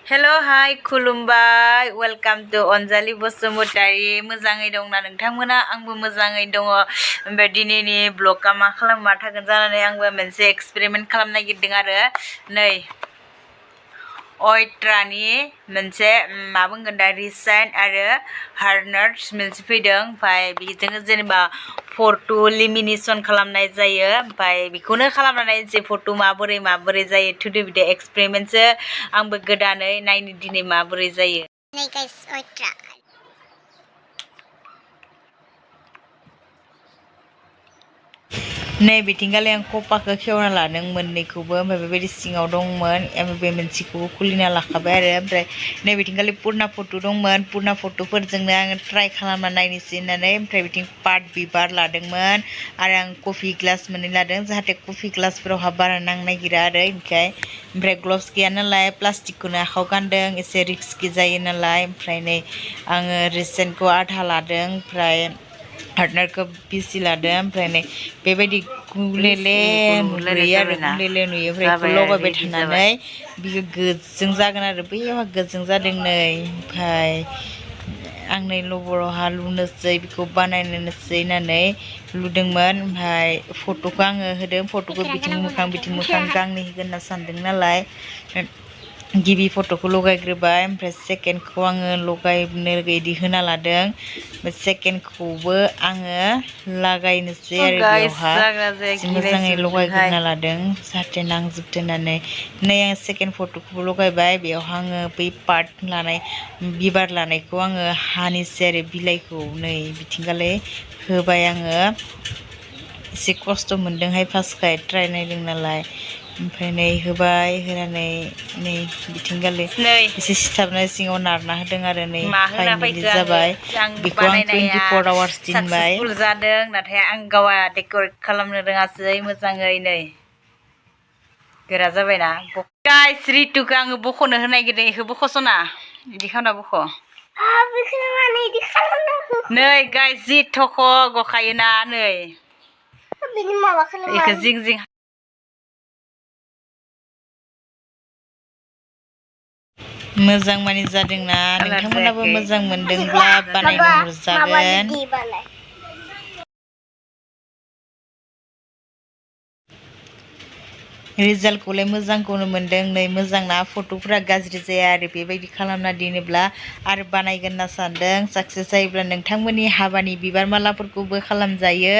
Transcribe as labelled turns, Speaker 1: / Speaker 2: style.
Speaker 1: hello hi खुलुमबाय welcome to Anjali Basumatary मोजाङै दंना नोंथांमोना आंबो मोजाङै दङ ओमफ्राय दिनैनि ब्लगआ मा खालामना थागोन जानानै आंबो मोनसे एक्सपेरिमेन्ट खालामनो नागिरदों आरो नै अयट्रानि मोनसे मा बुंगोन दा रिसेन्ट आरो हार्नार्स मोनसे फैदों ओमफ्राय बेजों जेनेबा फटो लेमिनेसन खालामनाय जायो ओमफ्राय बेखौनो खालामना नायनोसै फटो माबोरै जायो थुदो बिदि एक्सपेरिमेन्टसो आंबो गोदानै नायनो दिनै माबोरै जायो नै गाइस अयट्रा नै बिथिंगालि आं कपाखौ खेवना लादों मोननैखौबो ओमफ्राय बेबायदि सिङाव दंमोन ओमफ्राय बे मोनसेखौबो खुलिना लाखाबाय आरो ओमफ्राय नै बिथिंगालि पुरना फटो दंमोन पुरना फटोफोरजोंनो आङो ट्राइ खालामना नायनोसै होननानै ओमफ्राय बिथिं पाट बिबार लादोंमोन आरो आं कफि ग्लास मोननै लादों जाहाथे कफि ग्लासफोरावहा बारा नांनो नागिरा आरो ओमफ्राय ग्लभ्स गैया नालाय प्लास्टिकखौनो आखायाव गानदों एसे रिस्कि जायो नालाय ओमफ्राय नै आङो रिसेन्टखौ आधा लादों ओमफ्राय हार्डनारखौ बिसि लादों ओमफ्राय नै बेबायदि गुलेले नुग्रोयो आरो गुलेले नुयो ओमफ्राय बेखौ लगायबाय थानानै बियो गोजों जागोन आरो बैयावहा गोजों जादों नै ओमफ्राय आं नै लबरावहा लुनोसै बेखौ बानायनोसै होननानै लुदोंमोन ओमफ्राय फट'खौ आङो होदों फट'खौ बिथिं मोखां गांनै होगोन होनना सानदों नालाय गिबि फट'खौ लगायग्रोबाय ओमफ्राय सेकेन्डखौ आङो लगायनो बिदि होना लादों ओमफ्राय सेकेन्डखौबो आङो लागायनोसै आरो बेयावहा मोजाङै लगायग्रोना लादों जाहाथे नांजोबथों होननानै नै आं सेकेन्ड फट'खौबो लगायबाय बेयावहा आङो बै पार्ट लानाय बिबार लानायखौ आङो हानोसै आरो बिलाइखौ नै बिथिंगालै होबाय आङो एसे खस्थ' मोनदोंहाय फार्स्टखाय ट्राइ नायदों नालाय ओमफ्राय नै होबाय होनानै नै बिथिंगालि एसे सिथाबनाय सिङाव नारना होदों आरो नै फाइनालि जाबाय बेखौ आं 24 आवार्स दोनबाय साक्सेसफुल जादों नाथाय आं गावा डेक'रेट खालामनो रोङासै मोजाङै नै गोरा जाबायना गाइस रितुखौ आङो बख'नो होनो नागिरदों बेखौ बख'सना बिदि खालामना बख' नै गाइस जि थख' गखायोना नै बेखौ जिं जिं मोजां मानि जादोंना नोंथांमोनाबो मोजां मोनदोंब्ला बानायनो हरजागोन रिजाल्टखौलाय मोजांखौनो मोनदों नै मोजांना फट'फोरा गाज्रि जाया आरो बेबायदि खालामना दोनोब्ला आरो बानायगोन होनना सानदों साक्सेस जायोब्ला नोंथांमोननि हाबानि बिबार मालाफोरखौबो खालामजायो